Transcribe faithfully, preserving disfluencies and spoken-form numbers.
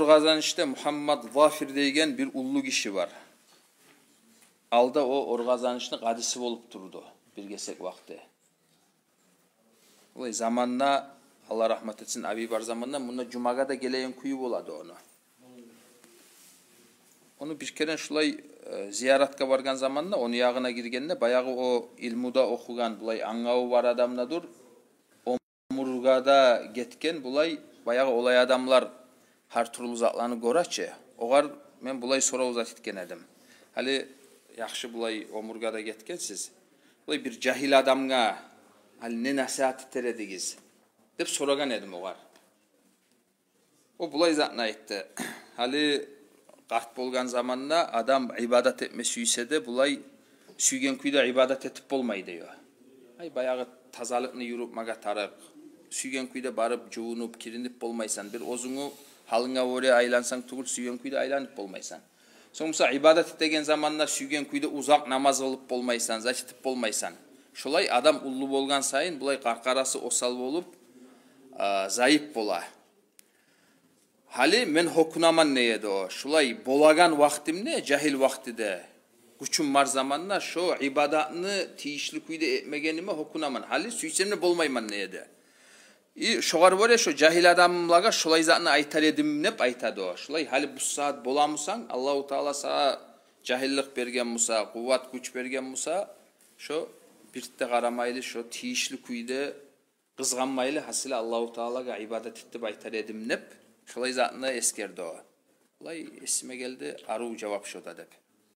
Къазанышда Мугьаммад Зафир деген бир уллу гиши бар. Алда о Къазанышны къадиси болуп турду бир гесек вакъти. Олай заманда, Аллагь рагьмат этсин, абий бар заманда, мунда жумагъа да гелеген кюю болады ону. Ону бир керен шулай, э, зияратгъа баргъан заманда, ону ягъына гиргенде, баягъы о илмуда охугъан, булай англаву бар адам да дюр, омургъа да гетген, булай, баягъы олай адамлар гьар тюрлю затланы гёре чи. Огъар мен булай сорав зат этген эдим. Гьали яхшы, булай омургъа да гетгенсиз. Булай бир жагьил адамгъа гьали не насигьат этер эдигиз деп сорагъан эдим огъар. О булай затны айтды. Гьали къарт болгъан заманда адам ибадат этме сюйсе де, булай сюйген кюйде ибадат этип болмай дей о. Ай, баягъы тазалыкъны юрютмеге тарыкъ. Сюйген кюйде барып, жувунуп, киринип болмайсан. Бир оьзюнгню гьалынга гёре айлансанг тюгюл, сюйген кюйде айланып болмайсан. Сонг буса ибадат этеген заманда сюйген кюйде узакъ намаз къылып болмайсан, зат этип болмайсан. Шолай адам уллу болгъан сайын булай къаркъарасы осал болуп, а, зайып бола. Гьали мен гьёкюнемен, дей эди о. Шулай болагъан вакътимде, жагьил вакътиде, гючюм бар заманда шо ибадатны тийишли кюйде этмегениме гьёкюнемен. Гьали сюйсем де болмайман, дей эди. И шогъар гёре шо жагьил адамлагъа шолай затны айтар эдим деп айтады о. Шулай гьали бу сагьат боламысан, Аллагьу Таала сагъа жагьиллик берген буса, къуват, гюч берген буса, шо бир де къарамайлы, шо тийишли кюйде къызгъанмайлы, гьасили Аллагьу Таалагъа ибадат эт деп айтар эдим деп, шолай затны эсгерди о. Булай эсиме гелди, арив жавап шо да деп.